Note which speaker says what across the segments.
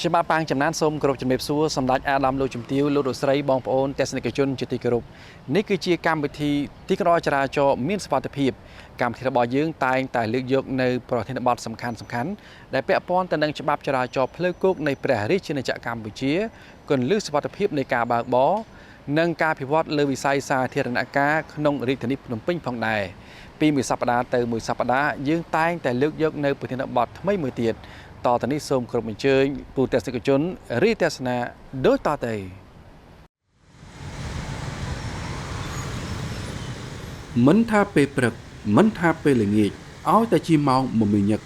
Speaker 1: ខ្ញុំបាទប៉ាងចំណានសូមគោរពជំរាបសួរសម្ដេចអាដាមលោកជំទាវលោករស្រីបងប្អូនទស្សនិកជនជាទីគោរពនេះគឺជាកម្មវិធីទីក្រុងចរាចរណ៍មានសុវត្ថិភាពកម្មវិធីរបស់យើងតែងតែលើកយកនៅប្រធានបទសំខាន់សំខាន់ដែលពាក់ព័ន្ធទៅនឹងច្បាប់ចរាចរណ៍ផ្លូវគោកនៃព្រះរាជាណាចក្រកម្ពុជាគន្លឹះសុវត្ថិភាពនៃការបើកបរនិងការពិវត្តលើវិស័យសាធារណការក្នុងរាជធានីភ្នំពេញផងដែរពីមួយសប្តាហ៍ទៅមួយសប្តាហ៍យើងតែងតែលើកយកនៅប្រធានបទថ្មីមួយទៀត តទៅនេះសូមគោរពអញ្ជើញទូទស្សនិកជនរីទស្សនាដូចតទៅមិនថាពេលព្រឹកមិនថាពេលល្ងាចឲ្យតែជាម៉ោងមមាញឹក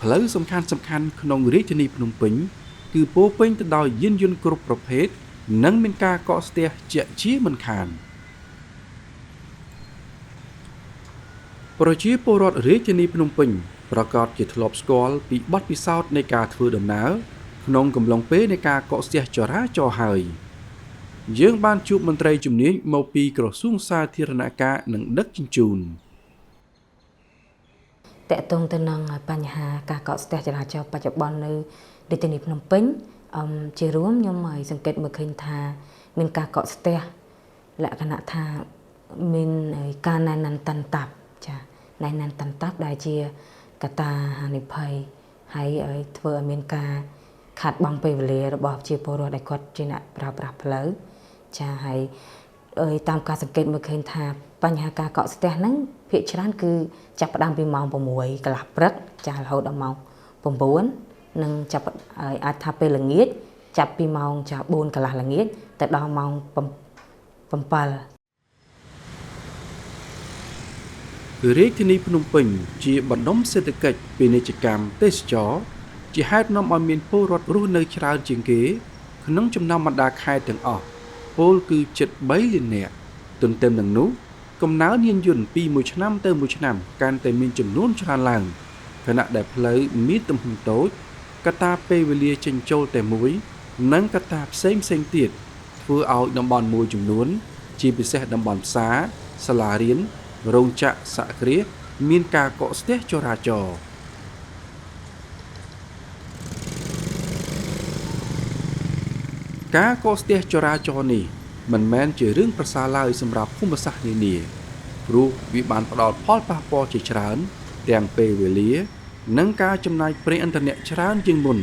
Speaker 1: ផ្លូវសំខាន់សំខាន់ក្នុងរាជធានីភ្នំពេញគឺពោរពេញទៅដោយយានយន្តគ្រប់ប្រភេទនិងមានការកកស្ទះជាក់ជាមិនខានប្រជាពលរដ្ឋរាជធានីភ្នំពេញប្រកាសជាធ្លាប់ស្គាល់ពីបទពិសោធន៍នៃការធ្វើដំណើរក្នុងកំឡុងពេលនៃការកកស្ទះចរាចរណ៍ហើយយើងបានជួបមន្ត្រីជំនាញមកពីក្រសួងសាធារណការនិងដឹកជញ្ជូន
Speaker 2: តកតងទៅនឹងបញ្ហាការកកស្ទះចរាចរណ៍បច្ចុប្បន្ននៅរាជធានីភ្នំពេញជារួមខ្ញុំឲ្យសង្កេតមើលឃើញថាមានការកកស្ទះលក្ខណៈថាមានការណែនាំតាន់តាប់ចាណែនាំតាន់តាប់ដែលជាកត្តាហានិភ័យហើយឲ្យធ្វើឲ្យមានការខាតបង់ពេលវេលារបស់ប្រជាពលរដ្ឋដែលគាត់ជាអ្នកប្រើប្រាស់ផ្លូវចាហើយតាមការសង្កេតមើលឃើញថាបញ្ហាការកកស្ទះហ្នឹងភាគច្រើនគឺចាប់ផ្ដើមពីម៉ោង6កន្លះព្រឹកចារហូតដល់ម៉ោង9និងចាប់អាចថាពេលល្ងាចចាប់ពីម៉ោងចា4កន្លះល្ងាចទៅដល់ម៉ោង7
Speaker 1: រាជធានីភ្នំពេញជាបណ្ដុំសេដ្ឋកិច្ចពាណិជ្ជកម្មទេសចរណ៍ជាហេតុនាំឲ្យមានពលរដ្ឋរស់នៅច្រើនជាងគេក្នុងចំណោមបណ្ដាខេត្តទាំងអស់ពោលគឺជិត3លាននាក់ទន្ទឹមនឹងនោះកំណើនយានយន្តពីមួយឆ្នាំទៅមួយឆ្នាំកាន់តែមានចំនួនច្រើនឡើងខណៈដែលផ្លូវមានទំហំតូចកត្តាពេលវេលាចេញចូលតែមួយនិងកត្តាផ្សេងផ្សេងទៀតធ្វើឲ្យតំបន់មួយចំនួនជាពិសេសតំបន់ផ្សារសាលារៀនរោងចក្រសហគ្រាសមានការកកស្ទះចរាចរណ៍ការកកស្ទះចរាចរណ៍នេះមិនមែនជារឿងប្រសើរឡើយសម្រាប់ភូមិសាស្ត្រនានាព្រោះវាបានផ្ដល់ផលប៉ះពាល់ជាច្រើនទាំងពេលវេលានិងការចំណាយប្រេងឥន្ធនៈច្រើនជាងមុន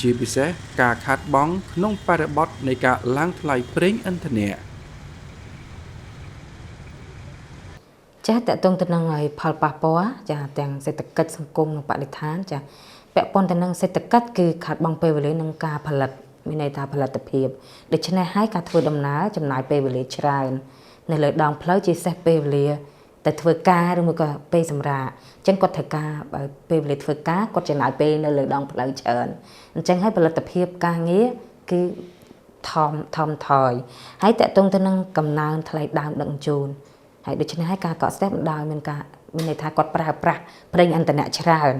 Speaker 1: ជាពិសេសការខាតបង់ក្នុងបរិបទនៃការឡើងថ្លៃប្រេងឥន្ធនៈ
Speaker 2: ចាតកតងទៅនឹងឲ្យផលប៉ះពាល់ចាទាំងសេដ្ឋកិច្ចសង្គមនិងបរិស្ថានចាពាក់ព័ន្ធទៅនឹងសេដ្ឋកិច្ចគឺខាតបង់ពេលវេលានិងការផលិតមានន័យថាផលិតភាពដូច្នេះហើយការធ្វើដំណើរចំណាយពេលវេលាច្រើននៅលើដងផ្លូវជាពិសេសពេលវេលាទៅធ្វើការឬមួយក៏ពេលសម្រាកអញ្ចឹងគាត់ត្រូវការពេលវេលាធ្វើការគាត់ចំណាយពេលនៅលើដងផ្លូវច្រើនអញ្ចឹងហើយផលិតភាពការងារគឺថមថយហើយតកតងទៅនឹងកំណើនថ្លៃដើមដឹកជញ្ជូនហើយដូច្នេះហើយការកកស្ទះបណ្ដោយមានការមានន័យថាគាត់ប្រើប្រាស់ប្រេងឥន្ធនៈច្រើន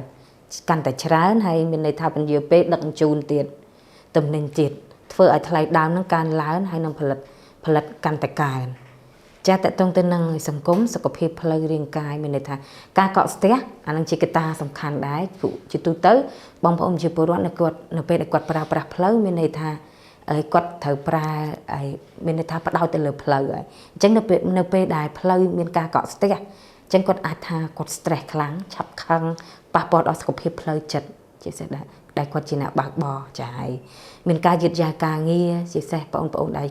Speaker 2: កាន់តែច្រើនហើយមានន័យថាពន្យាពេលដឹកជញ្ជូនទៀតទំនិញទៀតធ្វើឲ្យថ្លៃដើមនឹងកើនឡើងហើយនឹងផលិតកាន់តែកើនចាតកតងទៅនឹងសង្គមសុខភាពផ្លូវរាងកាយមានន័យថាការកកស្ទះអានឹងជាកត្តាសំខាន់ដែរជាទូទៅបងប្អូនជាពលរដ្ឋនៅគាត់នៅពេលដែលគាត់ប្រើប្រាស់ផ្លូវមានន័យថាគាត់ត្រូវប្រើមានន័យថាផ្ដោតទៅលើផ្លូវហើយអញ្ចឹងនៅពេលដែលផ្លូវមានការកកស្ទះអញ្ចឹងគាត់អាចថាគាត់ stress ខ្លាំងឆាប់ខឹងប៉ះពាល់ដល់សុខភាពផ្លូវចិត្តជាពិសេសដែលគាត់ជាអ្នកបើកបរចាហើយមានការយឺតយ៉ាវការងារជាពិសេសបងប្អូនដែល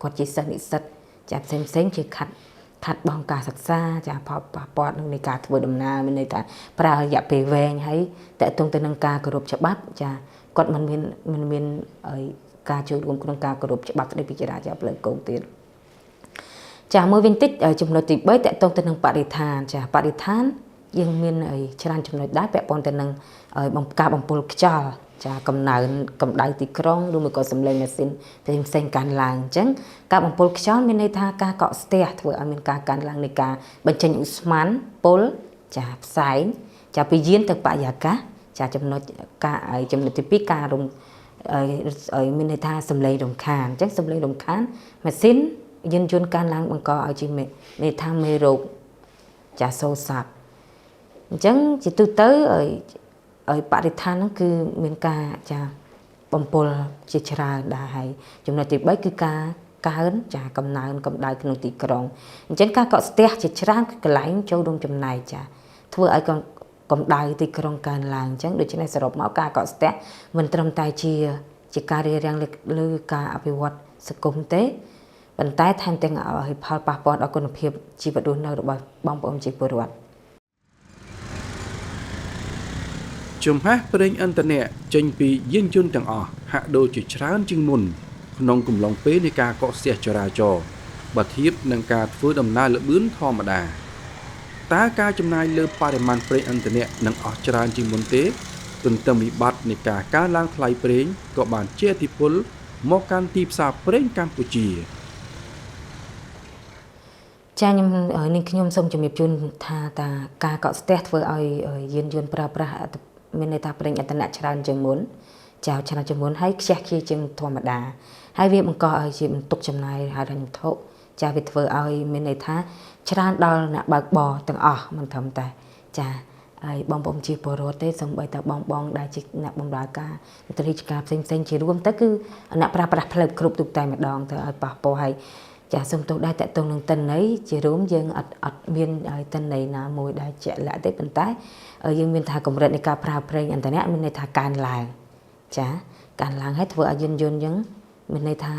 Speaker 2: គាត់ជាសិស្សនិស្សិតចាផ្សេងផ្សេងជាខាត់បង់ការសិក្សាចាផលប៉ះពាល់នឹងនៃការធ្វើដំណើរមានន័យថាប្រើរយៈពេលវែងហើយតកតងទៅនឹងការគោរពច្បាប់ចាគាត់មិនមានការចូលរួមក្នុងការគោរពច្បាប់ស្តីពីចរាចរណ៍ផ្លូវគោកទៀតចាមួយវិញតិចចំណុចទី3តកតងទៅនឹងបរិស្ថានចាបរិស្ថានយើងមានច្រើនចំណុចដែរពាក់ព័ន្ធទៅនឹងការបំពុលខ្យល់ចាកំណើនកម្ដៅទីក្រុងឬមួយក៏សំឡេងម៉ាស៊ីនផ្សេងផ្សេងកើនឡើងអញ្ចឹងការបំពុលខ្យល់មានន័យថាការកកស្ទះធ្វើឲ្យមានការកើនឡើងនៃការបញ្ចេញឧស្ម័នពុលចាផ្សែងចាពីយានទៅបរិយាកាសចាចំណុចការចំណុចទី2ការរំមានន័យថាសំឡេងរំខានអញ្ចឹងសំឡេងរំខានម៉ាស៊ីនយានយន្តកើនឡើងបង្កឲ្យជាមានន័យថាមេរោគចាសូរស័ព្ទអញ្ចឹងជាទូទៅឲ្យបរិស្ថានហ្នឹងគឺមានការចា បំពុលជាច្រើនដែរហើយចំណុចទី3គឺការកើនចាកំណើនកម្ដៅក្នុងទីក្រុងអញ្ចឹងការកកស្ទះជាច្រើនកន្លែងចូលរួមចំណែកចាធ្វើឲ្យកម្ដៅទីក្រុងកើនឡើងអញ្ចឹងដូច្នេះសរុបមកការកកស្ទះមិនត្រឹមតែជាការរារាំងលើការអភិវឌ្ឍសង្គមទេប៉ុន្តែថែមទាំងឲ្យផលប៉ះពាល់ដល់គុណភាពជីវិតរស់នៅរបស់បងប្អូនជាពលរដ្ឋ
Speaker 1: ចំហាស់ប្រេងឥន្ធនៈចេញពីយានយន្តទាំងអស់ហាក់ដូចជាច្រើនជាងមុនក្នុងកំឡុងពេលនៃការកកស្ទះចរាចរណ៍បើធៀបនឹងការធ្វើដំណើរល្បឿនធម្មតាតើការចំណាយលើបរិមាណប្រេងឥន្ធនៈនឹងអស់ច្រើនជាងមុនទេទន្ទឹមវិបត្តិនៃការកើនឡើងថ្លៃប្រេងក៏បានជះឥទ្ធិពលមកកាន់ទីផ្សារប្រេងកម្ពុជា
Speaker 2: ចាខ្ញុំនេះខ្ញុំសូមជំរាបជូនថាតាការកកស្ទះធ្វើឲ្យយានយន្តប្រើប្រាស់មានន័យថាប្រេងឥន្ធនៈច្រើនជាងមុនចាច្រើនជាងមុនហើយខ្ជះខ្ជាយជាងធម្មតាហើយវាបង្កឲ្យជាបន្ទុកចំណាយហិរញ្ញវត្ថុចាវាធ្វើឲ្យមានន័យថាច្រើនដល់អ្នកបើកបរទាំងអស់មិនត្រឹមតែចាហើយបងប្អូនជាពលរដ្ឋទេសូម្បីតែបងបងដែលជាអ្នកបម្រើការមន្ត្រីរាជការផ្សេងៗជារួមទៅគឺអ្នកប្រើប្រាស់ផ្លូវគ្រប់ទូតែម្ដងទៅឲ្យប៉ះពាល់ហើយចាសូមទោសដែរតកតងនឹងតិន័យជារួមយើងអត់មានតិន័យណាមួយដែលជាក់លាក់ទេប៉ុន្តែយើងមានថាកម្រិតនៃការប្រើប្រេងឥន្ធនៈមានន័យថាកើនឡើងចាកើនឡើងហើយធ្វើឲ្យយានយន្តយើងមានន័យថា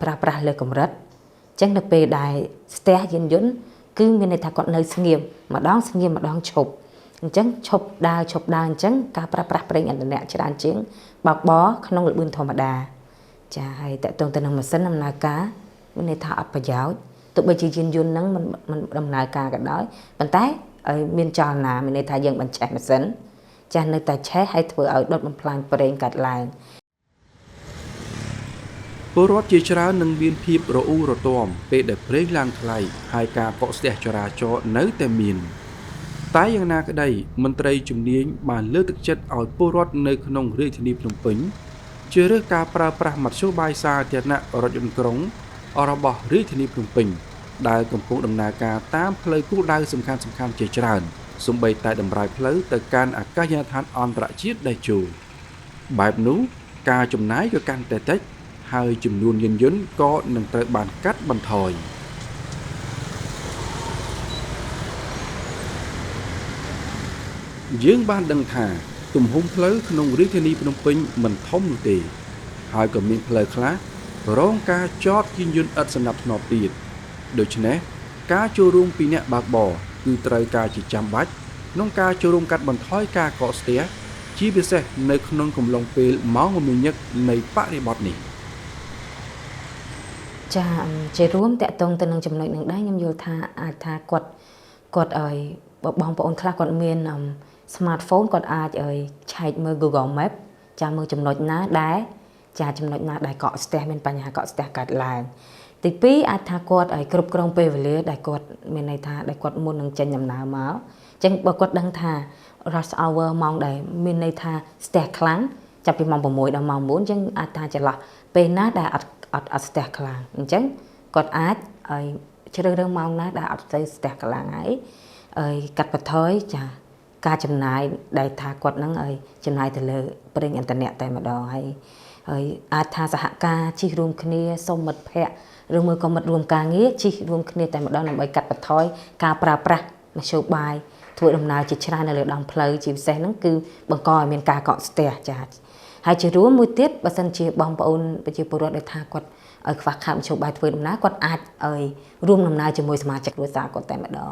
Speaker 2: ប្រើប្រាស់លើកម្រិតអញ្ចឹងនៅពេលដែលស្ទះយានយន្តគឺមានន័យថាគាត់នៅស្ងៀមម្ដងស្ងៀមម្ដងឈប់អញ្ចឹងឈប់ដើរឈប់ដើរអញ្ចឹងការប្រើប្រាស់ប្រេងឥន្ធនៈច្រើនជាងបើកបរក្នុងល្បឿនធម្មតាចាហើយតកតងទៅនឹងម៉ាស៊ីនដំណើរការមានន័យថាអត់ប្រយោជន៍ទោះបីជាយានយន្តហ្នឹងមិនដំណើរការក៏ដោយប៉ុន្តែឲ្យមានចលនាមានន័យថាយើងបញ្ឆេះម៉ាស៊ីនចាស់នៅតែឆេះហើយធ្វើឲ្យដុតបំផ្លាញប្រេងកាត់ឡើង
Speaker 1: ពលរដ្ឋជាច្រើននឹងមានភាពរអ៊ូរទាំពេលដែលប្រេងឡើងថ្លៃហើយការកកស្ទះចរាចរណ៍នៅតែមានតែយ៉ាងណាក្តីមន្ត្រីជំនាញបានលើកទឹកចិត្តឲ្យពលរដ្ឋនៅក្នុងរាជធានីភ្នំពេញជ្រើសរើសការប្រើប្រាស់មធ្យោបាយសាធារណៈរថយន្តក្រុងរបស់រាជធានីភ្នំពេញដែលកំពុងដំណើរការតាមផ្លូវគោលដៅសំខាន់ៗជាច្រើនសូម្បីតែតម្រាយផ្លូវទៅកាន់អាកាសយានដ្ឋានអន្តរជាតិតេជោបែបនោះការចំណាយក៏កាន់តែតិចហើយចំនួនយានយន្តក៏នឹងត្រូវបានកាត់បន្ថយយើងបានដឹងថាទំហំផ្លូវក្នុងរាជធានីភ្នំពេញមិនធំនោះទេហើយក៏មានផ្លូវខ្លះរងការចតយានយន្តឥតសណ្ដាប់ធ្នាប់ទៀតដូច្នេះការចូលរួមពីអ្នកបើកបរគឺត្រូវការជាចាំបាច់ក្នុងការចូលរួមកាត់បន្ថយការកកស្ទះជាពិសេសនៅក្នុងកំឡុងពេលម៉ោងមមាញឹកនៃបរិបទនេះ
Speaker 2: ចាជារួមតកតងទៅនឹងចំណុចនឹងដែរខ្ញុំយល់ថាអាចថាគាត់គាត់ឲ្យបងប្អូនខ្លះគាត់មាន smartphone គាត់អាចឲ្យឆែកមើល Google Map ចាមើលចំណុចណាដែលចាចំណុចណាដែលកកស្ទះមានបញ្ហាកកស្ទះកើតឡើងទី2អាចថាគាត់ឲ្យគ្រប់គ្រងពេលវេលាដែលគាត់មានន័យថាដែលគាត់មុននឹងចេញដំណើរមកអញ្ចឹងបើគាត់ដឹងថា rush hour ម៉ោងដែលមានន័យថាស្ទះខ្លាំងចាប់ពីម៉ោង6ដល់ម៉ោង9អញ្ចឹងអាចថាចន្លោះពេលណាដែលអត់អត់អត់ស្ទះខ្លាំងអញ្ចឹងគាត់អាចឲ្យជ្រើសរើសម៉ោងណាដែលអត់ទៅស្ទះខ្លាំងហើយឲ្យកាត់បន្ថយចាការចំណាយដែលថាគាត់នឹងឲ្យចំណាយទៅលើប្រេងឥន្ធនៈតែម្ដងហើយហើយអាចថាសហការជិះរួមគ្នាសុំមិត្តភ័ក្តិឬមួយក៏មិត្តរួមការងារជិះរួមគ្នាតែម្ដងដើម្បីកាត់បន្ថយការប្រើប្រាស់មធ្យោបាយធ្វើដំណើរជាច្រើននៅលើដងផ្លូវជាពិសេសហ្នឹងគឺបង្កឲ្យមានការកកស្ទះចាហើយជារួមមួយទៀតបើសិនជាបងប្អូនប្រជាពលរដ្ឋដែលថាគាត់ឲ្យខ្វះខាតមធ្យោបាយធ្វើដំណើរគាត់អាចឲ្យរួមដំណើរជាមួយសមាជិកគ្រួសារគាត់តែម្ដង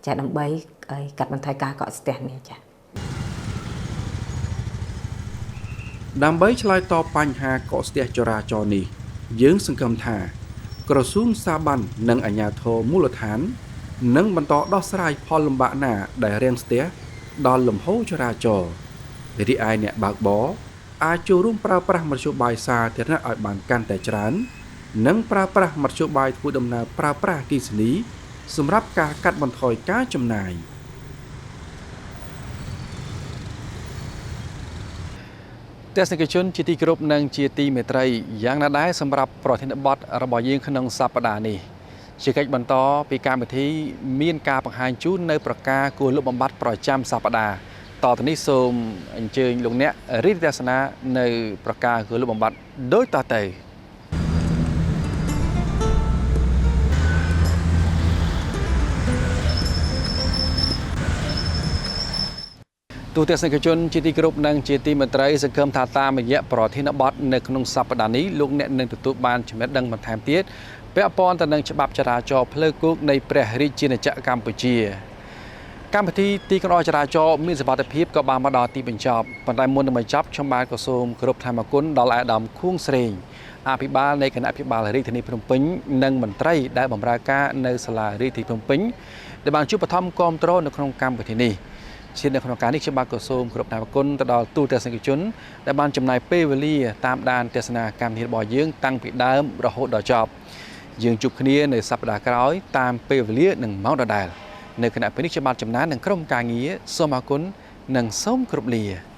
Speaker 2: ចាដើម្បីឲ្យកាត់បន្ថយការកកស្ទះនេះចា
Speaker 1: ដើម្បីឆ្លើយតបបញ្ហាកកស្ទះចរាចរណ៍នេះយើងសង្ឃឹមថាក្រសួងស្ថាប័ននិងអាជ្ញាធរមូលដ្ឋាននឹងបន្តដោះស្រាយផលលំបាកណាដែលរាំងស្ទះដល់លំហូរចរាចរណ៍រីឯអ្នកបើកបរអាចចូលរួមប្រើប្រាស់មធ្យោបាយសាធារណៈឲ្យបានកាន់តែច្រើននិងប្រើប្រាស់មធ្យោបាយធ្វើដំណើរប្រើប្រាស់អគ្គិសនីសម្រាប់ការកាត់បន្ថយការចំណាយទស្សនិកជនជាទីគោរពនិងជាទីមេត្រីយ៉ាងណាដែរសម្រាប់ប្រធានបទរបស់យើងក្នុងសប្តាហ៍នេះជាកិច្ចបន្តពីកម្មវិធីមានការបង្ហាញជូននៅប្រការគួរលុបបំបាត់ប្រចាំសប្តាហ៍ តទៅនេះសូមអញ្ជើញលោកអ្នករីកទស្សនានៅប្រការគឺលុបបំបាត់ដូចតទៅ ទូទស្សនិកជនជាទីគោរពនិងជាទីមេត្រីសង្ឃឹមថាតាមរយៈប្រធានបទនៅក្នុងសប្តាហ៍នេះលោកអ្នកនឹងទទួលបានចំណេះដឹងបន្ថែមទៀតពាក់ព័ន្ធទៅនឹងច្បាប់ចរាចរណ៍ផ្លូវគោកនៃព្រះរាជាណាចក្រកម្ពុជាកម្មវិធីទីក្រុងចរាចរណ៍មានសុវត្ថិភាពក៏បានមកដល់ទីបញ្ចប់ប៉ុន្តែមុននឹងបញ្ចប់ខ្ញុំបាទក៏សូមគោរពថ្លែងអរគុណដល់អាដាមខួងស្រេងអភិបាលនៃគណៈអភិបាលរាជធានីភ្នំពេញនិងមន្ត្រីដែលបម្រើការនៅសាលារាជធានីភ្នំពេញដែលបានជួយបឋមគាំទ្រនៅក្នុងកម្មវិធីនេះ ជានៅក្នុងការនេះខ្ញុំបាទក៏សូមគោរពថ្លែងអរគុណទៅដល់ទូទស្សនិកជនដែលបានចំណាយពេលវេលាតាមដានទស្សនាកម្មវិធីរបស់យើងតាំងពីដើមរហូតដល់ចប់យើងជួបគ្នានៅសប្តាហ៍ក្រោយតាមពេលវេលានិងម៉ោងដដែលនៅខណៈពេលនេះខ្ញុំបាទចំណាននិងក្រុមការងារសូមអរគុណនិងសូមគោរពលា។